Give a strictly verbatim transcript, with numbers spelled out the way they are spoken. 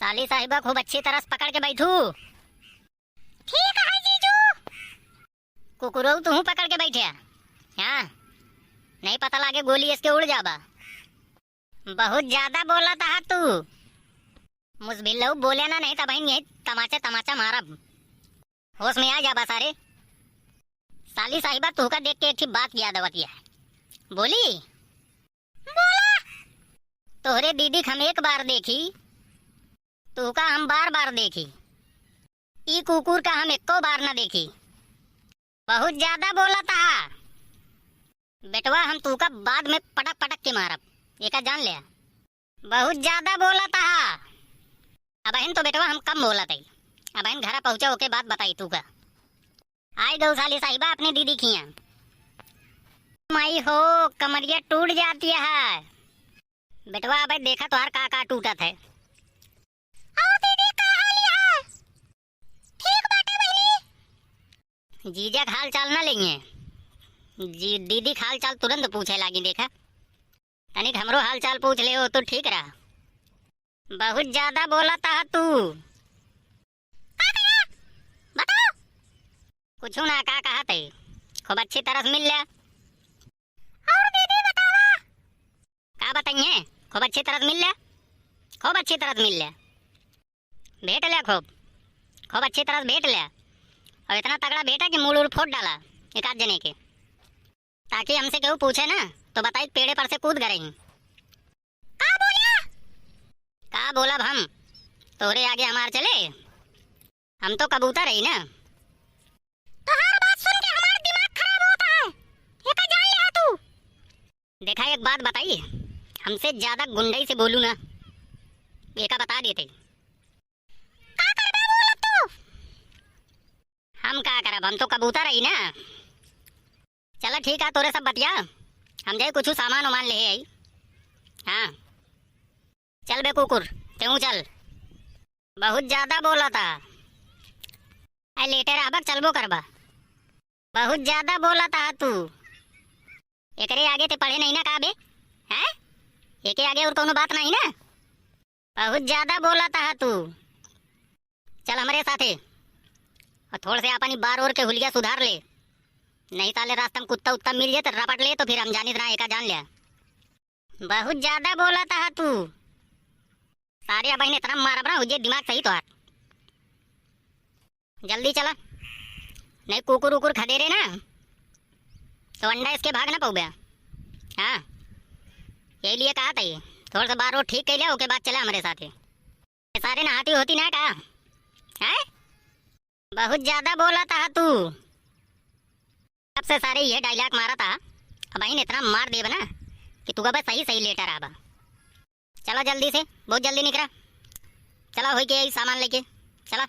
साली साहिबा, खूब अच्छी तरह से पकड़ के बैठू। ठीक है जीजू। कुकुरऊ, तू पकड़ के बैठे। हाँ, नहीं पता लागे, गोली इसके उड़ जाबा। बहुत ज्यादा बोलत हा तू। मुसभिल्लऊ, बोले ना, नहीं त बहिन यही तमाचा तमाचा मारब। होश में आ जाबा सारे। साली साहिबा, तुहका देख के एक ठे बात याद आवत है। बोली? बोला। तोहरे दीदी क हम एक बार देखी, तुहका हम बार बार देखी, ई कुकुर का हम एको बार ना देखी। बहुत ज्यादा बोलत हा। बेटवा, हम तुहका बाद में पटक पटक के मारब, एका जान ले। बहुत ज्यादा बोलत हा। अबहिन तो बेटवा हम कम बोलत हई, अबहिन घरा पहुँचा ओके बाद बताई तुहका। आई गऊ साली साहिबा अपनी दीदी किहाँ। माई हो, कमरिया टूट जाती है। बेटवा, अबे देखा तोहार का का टूटत है। और दीदी, का हाल है? ठीक बाटे बहिनी। जीजा क हाल चाल ना लेंगे। जी, दीदी क हाल चाल तुरंत पूछे लागी। देखा, तनिक हमरो हाल चाल पूछ ले हो तो ठीक रहा। बहुत ज्यादा बोलत हा तू। का कहा? बताओ। कुछ ना, का कहत है? खूब अच्छी तरह से मिल ले। और दीदी बतावा। का बताइए? खूब अच्छी तरह से मिल ले, खूब अच्छी तरह से मिल ले, भेंट ले खूब, खूब अच्छी तरह से भेंट ले। और इतना तगड़ा भेंटा कि मूड़ उड़ फोड़ डाला एक आध जने के, ताकि हमसे केहू पूछे ना तो बताई पेड़े पर से कूद गए ही। का बोला? का बोलब हम? तोरे आगे हमार चले? हम तो कबूतर हई ना। तोहार बात सुन के हमार दिमाग खराब होता है, एका जान ले तू। देखा, एक बात बताई, हमसे ज्यादा गुंडई से बोलू ना, एका बता देते। का करबे बोलब तू? हम का करब, हम तो कबूतर हई ना। चला ठीक है, तोरे सब बतिया, हम जाई कुछ सामान उमान ले आई। हाँ, चल बे कुकुर, तेहू चल। बहुत ज्यादा बोलत हा। अरे लेटे रहबा, चलबो करबा। बहुत ज्यादा बोलत हा तू। एकरे आगे ते पढ़े नहीं ना का बे? हैं? एके आगे और कोनो बात नहीं ना? बहुत ज्यादा बोलत हा तू। चल हमरे साथे। और थोड़ से अपन ई बार ओर के हुलिया सुधार ले। नहीं साले रास्ता में कुत्ता उत्ता मिल जाए तो रपट ले, तो फिर हम जानित ना एका जान ले। बहुत ज्यादा बोलत हा तू। सारे अबहिन इतना मारब ना, हो जे दिमाग सही तोहार। जल्दी चला, नहीं कुकुर उकुर खदेरे ना, तो अंडा इसके भाग ना पउबे। हाँ, यही लिए कहा था ये, थोड़ा सा बार ओर ठीक कर लिया, ओके बाद चला हमरे साथे। ये सारे नहाती होती ना का? हैं? बहुत ज्यादा बोलत हा तू। सबसे सारे ये डायलॉग मारत हा, अबहिन इतना मार देब ना कि तू अब सही सही लेटर आबा। चला जल्दी से, बहुत जल्दी निकरा। चला, होई के आई सामान लेके, चला।